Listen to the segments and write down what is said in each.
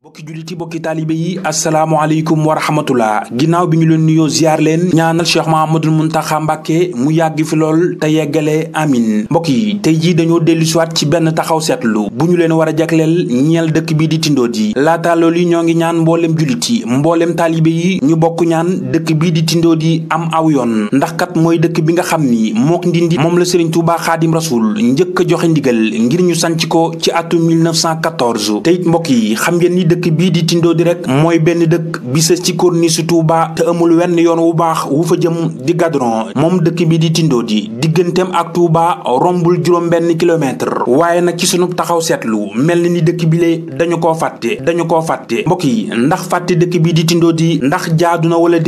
bokki juliti bokki taalibe yi asalaamaaleykum wa rahmatullah ginnaaw bi ñu leen nuyoo ziar leen ñaanal Cheikh Mahamadul Muntaxa Mbàkke mu yàgg fi lool te yeggale amin mbokk yi tey jii dañoo dellu siwaat ci benn taxaw seetlu bu ñu leen war a jagleel ñeel dëkk bi di Tindodi laata loolu yi ñoo ngi ñaan mboolem juliti mboolem taalibe yi ñu bokk ñaan dëkk bii di Tindodi am aw yoon ndax kat mooy dëkk bi nga xam ni mook Ndindi moom la Sëriñ Tuubaa Xaadim Rasuul njëkk a joxe ndigal ngir ñu sanc ko ci atum 1914 te it mbokk yi xam ngeen ni dëkk bii di Tindodi rek mooy benn dëkk bi sës ci corniche Touba te amul wenn yoon wu baax wu fa jëm di gadron moom dëkk bii di Tindodi digganteem ak Touba rombul juróom benn kilomètre waaye nag ci sunu taxaw seetlu mel ni dëkk bi lee dañu koo fàtte mbokk yi ndax fàtte dëkk bii di Tindodi ndax jaadu na wala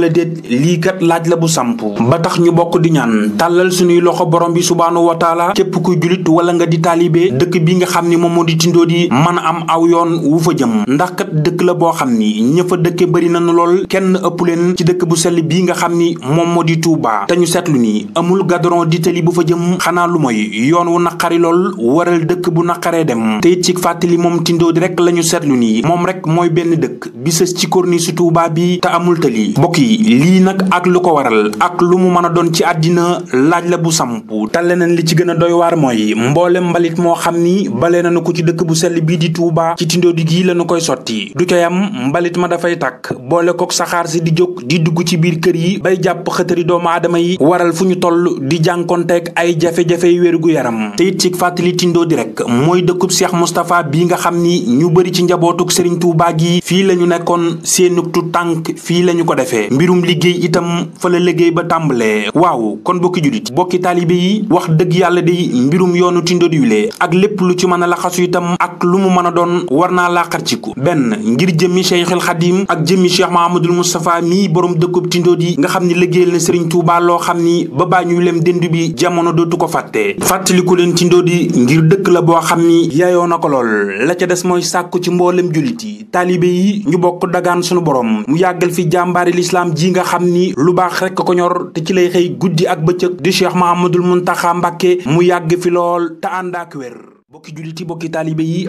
déet lii kat laaj la bu samp ba tax ñu bokk di ñaan tàllal suñuy loxo borom bi subhaanahu wa taala képp kuy julit wala nga di taalibe dëkk bi nga xam ni moom moo di Tindodi mën a am aw yoon wu fa jëm ndax kat dëkk la boo xam ni ña fa dëkke bëri nañu lool kenn ëpp leen ci dëkk bu sell bii nga xam ni moom moo di Touba te ñu seetlu ni amul gadron di tali bu fa jëm xanaa lu mooy yoon wu naqari lool waral dëkk bu naqaree dem te it ci fàttali moom Tindodi rek la ñu seetlu ni moom rek mooy benn dëkk bi sës ci corniche Touba bi te amul tali mbokk yi lii nag ak lu ko waral ak lu mu mën a doon ci àddina laaj la bu samp te leneen li ci gën a doy waar mooy mboolem mbalit moo xam ni bale nañu ko ci dëkk bu sell bii di Touba ci Tindodi gii lañu koy sotti du ca yam mbalit ma dafay tàkk boole kook saxaar si di jóg di dugg ci biir kër yi bay jàpp xëtëri doomu aadama yi waral fu ñu toll di jànkonteeg ay jafe-jafe yu wér-gu yaram te it ci fàttali Tindodi rek mooy dëkkub Cheikh Moustapha bii nga xam ni ñu bëri ci njabootuk Serigne Touba gi fii la ñu nekkoon seenug tu tànk fii la ñu ko defee mbirum liggéey itam fa la liggéey ba tàmbalee waaw kon bokki julit bokki taalibe yi wax dëgg yàlla day mbirum yoonu Tindodi wile ak lépp lu ci mën a laxasu itam ak lu mu mën a doon war naa laaxarciku benn ngir jëmmi Cheikhul Khadim ak jëmmi Cheikh Mahamadul Moustapha mii borom dëkkub Tindodi nga xam ni liggéeyal na Serigne Touba loo xam ni ba baa ñuy lem dënd bi jamono dootu ko fàtte fàttaliku leen Tindodi ngir dëkk la boo xam ni yaayoo na ko lool la ca des mooy sàkku ci mboolem jullit yi taalibe yi ñu bokk dagaan sunu borom mu yàggal fi jàmbaari lislaam ji nga xam ni lu baax rek ko ñor te ci lay xëy guddi ak bëccëg di Cheikh Mahamadul Muntaxa Mbàkke mu yàgg fi lool te ànd ak wér bokki jullit yi bokki taalibe yi